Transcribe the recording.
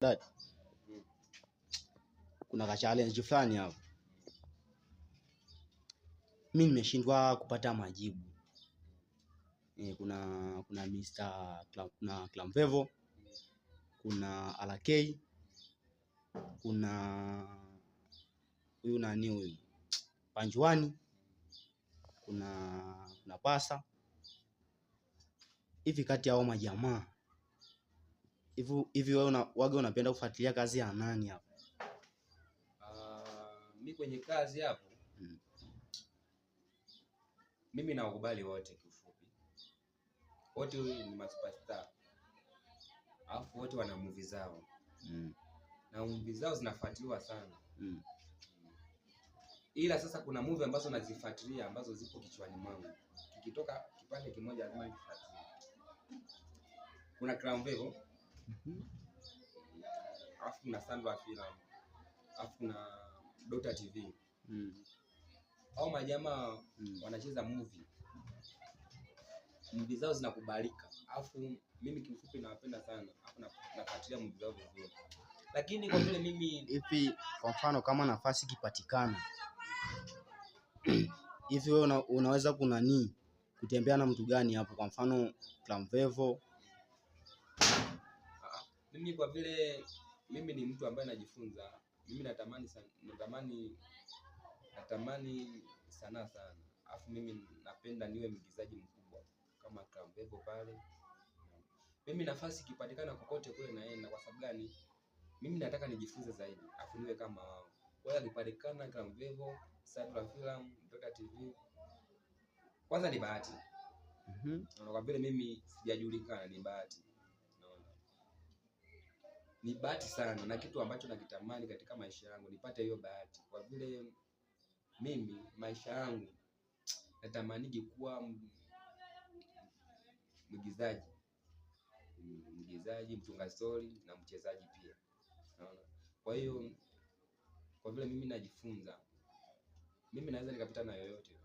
Dad, kuna ka challenge fulani hapo. Mimi nimeshindwa kupata majibu. Kuna Mr. Kuna Clamvevo, kuna RK, kuna huyu nani huyu Panjuani, kuna Pasa. Hivi kati ya hao majamaa hivi wewe waga unapenda kufuatilia kazi ya nani hapo? Mi kwenye kazi hapo mimi nawakubali wote kiufupi, wote ni masuperstar, alafu wote wana movie zao na movie zao zinafuatiliwa sana ila sasa kuna movie ambazo nazifuatilia ambazo zipo kichwani mwangu, kikitoka kipande kimoja lazima nikifuatilie. Kuna Crown Vevo, alafu kuna Sandra Film, alafu kuna Dota TV. Au majamaa wanacheza movie, movie zao zinakubalika, alafu mimi kiufupi nawapenda sana, alafu nafuatilia movie zao vizuri, lakini kwa vile mimi Hivi kwa mfano kama nafasi ikipatikana hivi wewe unaweza kunani kutembea na mtu gani hapo? Kwa mfano Clamvevo. Mimi kwa vile mimi ni mtu ambaye najifunza, mimi natamani sana, natamani sanaa sana, alafu mimi napenda niwe mwigizaji mkubwa kama Clamvevo pale. Mimi nafasi ikipatikana kokote kule naenda. Kwa sababu gani? Mimi nataka nijifunze zaidi, alafu niwe kama wao. Kwa hiyo akipatikana Clamvevo, Sandra Film, Dota TV, kwanza ni bahati. Naona kwa vile mimi sijajulikana, ni bahati. Naona ni bahati sana, na kitu ambacho nakitamani katika maisha yangu nipate hiyo bahati. Kwa vile mimi maisha yangu natamanigi kuwa mwigizaji, mtunga story na mchezaji pia. Naona kwa hiyo, kwa vile mimi najifunza, mimi naweza nikapita na yoyote.